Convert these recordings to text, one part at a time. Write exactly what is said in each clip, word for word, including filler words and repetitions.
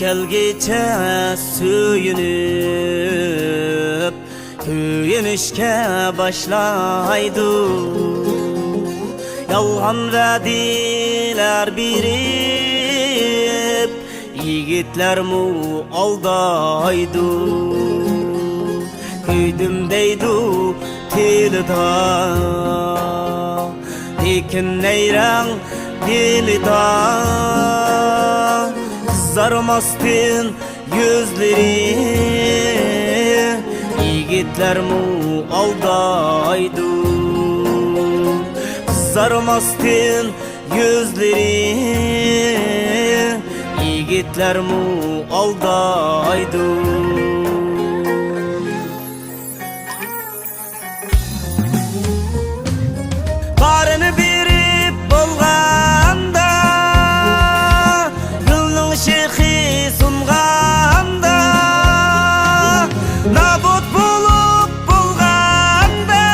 ئەلگىچە سۆيۈنۈپ، كۆيۈنۈشكە باشلايدۇ. يالغان ۋەدىلەر بېرىپ، يىگىتلەرمۇ ئالدايدۇ. كۆيدۈم دەيدۇ تىلىدا، لېكىن نەيرەڭ دىلىدا. قىزارماستىن يۈزلىرى، يىگىتلەرمۇ ئالدايدۇ. قىزارماستىن يۈزلىرى، يىگىتلەرمۇ ئالدايدۇ. بارىنى بېرىپ بولغاندا، گۈلنىڭ شېخى سۇنغاندا، نابۇت بولۇپ بولغاندا،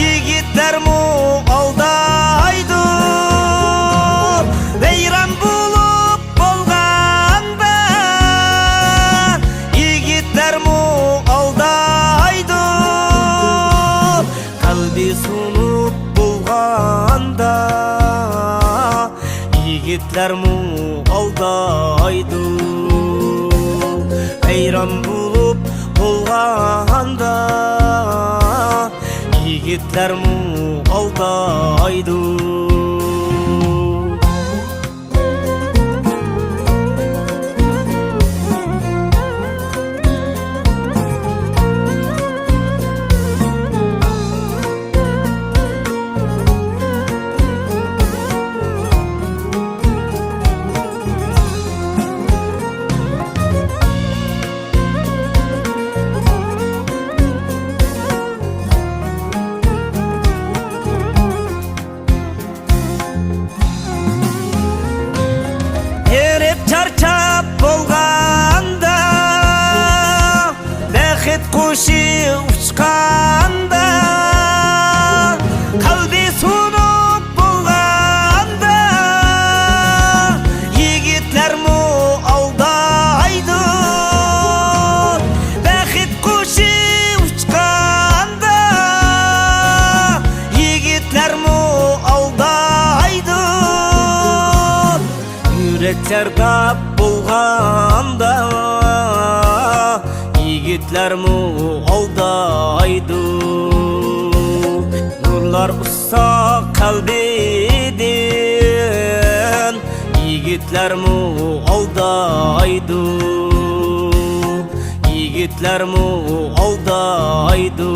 يىگىتلەرمۇ ئالدايدۇ. ۋەيران بولۇپ بولغاندا، يىگىتلەرمۇ ئالدايدۇ. قەلبى سۇنۇپ بولغاندا، يىگىتلەرمۇ ئالدايدۇ. ۋەيران بولۇپ بولغاندا، يىگىتلەرمۇ ئالدايدۇ. ھېرىپ چارچاپ بولغاندا، بەخت قۇشى ئۇچقاندا، قەلبى سۇنۇپ بولغاندا، يىگىتلەرمۇ ئالدايدۇ. بەخت قۇشى ئۇچقاندا، يىگىتلەرمۇ ئالدايدۇ. يۈرەك چارچاپ بولغاندا، يىگىتلەرمۇ ئالدايدۇ. نۇرلار ئۇچسا قەلبىدىن، يىگىتلەرمۇ ئالدايدۇ. يىگىتلەرمۇ ئالدايدۇ.